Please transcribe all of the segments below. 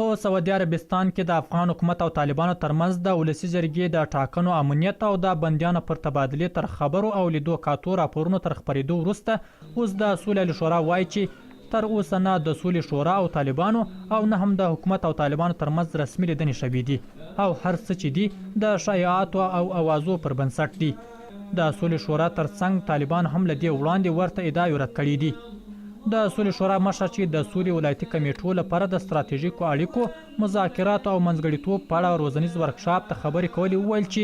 په سعودي عربستان کې د افغان حکومت او طالبانو ترمنځ د ولسي جرګې د ټاکنو امنیت او د بندیانو پر تبادلې تر خبرو او لیدو کاتو راپورونو تر خپرېدو وروسته اوس د سولې عالي شورا وايي چې تر اوسه نه د سولې شورا او طالبانو او نه هم د حکومت او طالبانو ترمنځ رسمي لیدنې شوې دي او هر څه چې دي د شایعاتو او اوازو پر بنسټ دي. د سولې شورا تر څنګ طالبانو هم له دې وړاندې ورته ادعاوې رد کړې دي. د سولې شورا مشر چې د سولې ولایتي کمېټو لپاره د ستراتیژیکو اړیکو، مذاکراتو او منځګړیتوب په اړه روزنیز ورکشاپ ته خبرې کولې وویل چې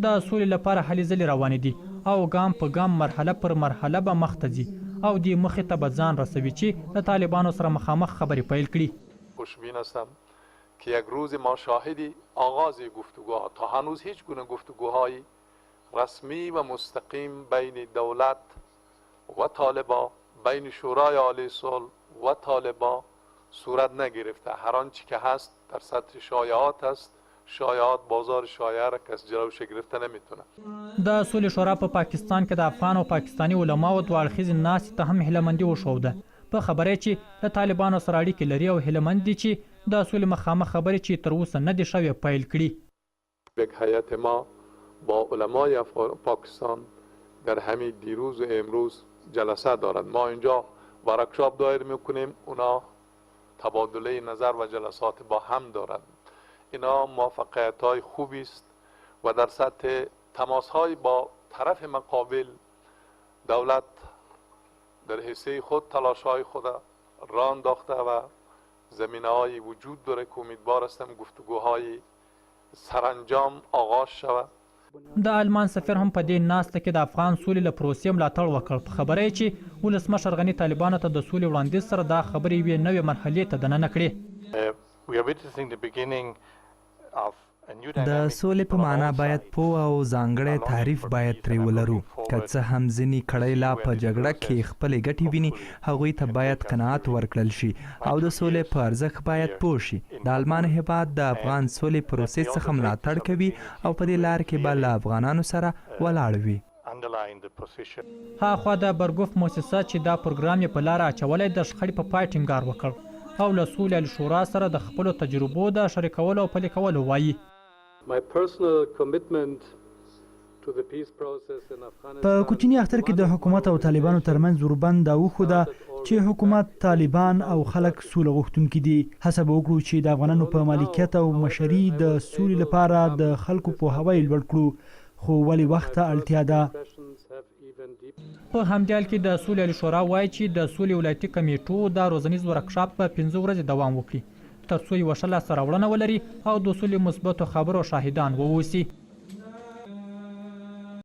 د سولې لپاره هلې ځلې روانې دي او ګام په ګام مرحله پر مرحله به مخته ځي او دې موخې ته به ځان رسوي چې له طالبانو سره مخامخ خبرې پیل کړي. خوشبین هستم که یک روز ما شاهد آغاز گفتگوها تا هنوز هیچ گونه گفتگوهایی رسمی و مستقیم بین دولت و طالبا بین شورای عالی صلح و طالبا صورت نگرفته. هر آنچه که هست در سطح شایعات است. شایعات بازار شایعه را کس جلوش گرفته نمیتونه. د سولې شورا په پاکستان کې د افغان او پاکستاني علماوو دوه اړخیزې ناستې ته هم هیله مندي وښوده، په خبره یې چې له طالبانو سره اړیکې لري او هیله مند دي چې د سولې مخامخ خبرې چې تر اوسه نه دي شوې، پیل کړي. یک هیئت ما با علمای پاکستان در همین دیروز و امروز جلسه دارد. ما اینجا ورکشاپ دایر میکنیم، اونا تبادله نظر و جلسات با هم دارند. اینا موفقیت های خوبی است و در سطح تماس های با طرف مقابل دولت در حصه خود تلاش های خود را انداخته و زمینه های وجود داره که امیدوار هستم گفتگوهای سرانجام آغاز شود. د آلمان سفیر هم په دې ناسته کې د افغان سولې له پروسې ملاتړ وکړ، په خبره یې چې ولسمشر غني طالبانو ته د سولې وړاندیز سره دا خبرې یوې نوې مرحلې ته دننه کړې. د سولې په معنا باید پوه او ځانګړی تعریف باید ترې ولرو. که څه هم ځینې کړۍ لا په جګړه کې خپلې ګټې ویني، هغوی ته باید قناعت ورکړل شي او د سولې په ارزښت باید پوه شي. د آلمان هېواد د افغان سولې پروسې څخه ملاتړ کوي او په دې لار کې به له افغانانو سره ولاړ وي. ها خوا د برګوف موسسه چې دا پروګرام یې په لاره اچولی د شخړې په پای ټینګار وکړ او له سولې عالي شورا سره د خپلو تجربو د شریکولو او پلي کولو وایي. په کوچني اختر کې د حکومت او طالبانو ترمنځ اوربند دا وښوده چې حکومت، طالبان او خلک سوله غوښتونکي دي. هڅه به وکړو چې د افغانانو په مالکیت او مشري د سولې لپاره د خلکو پوهاوی لوړ کړو، خو ولې وخت ته اړتیا ده. په همدې حال کې د سولې عالي شورا وايي چې د سولې ولایتي کمېټو دا روزنیز ورکشاپ به پنځه ورځې دوام وکړي ترڅو یوه ښه لاسته راوړنه ولري او د سولې مثبتو خبرو شاهدان واوسي.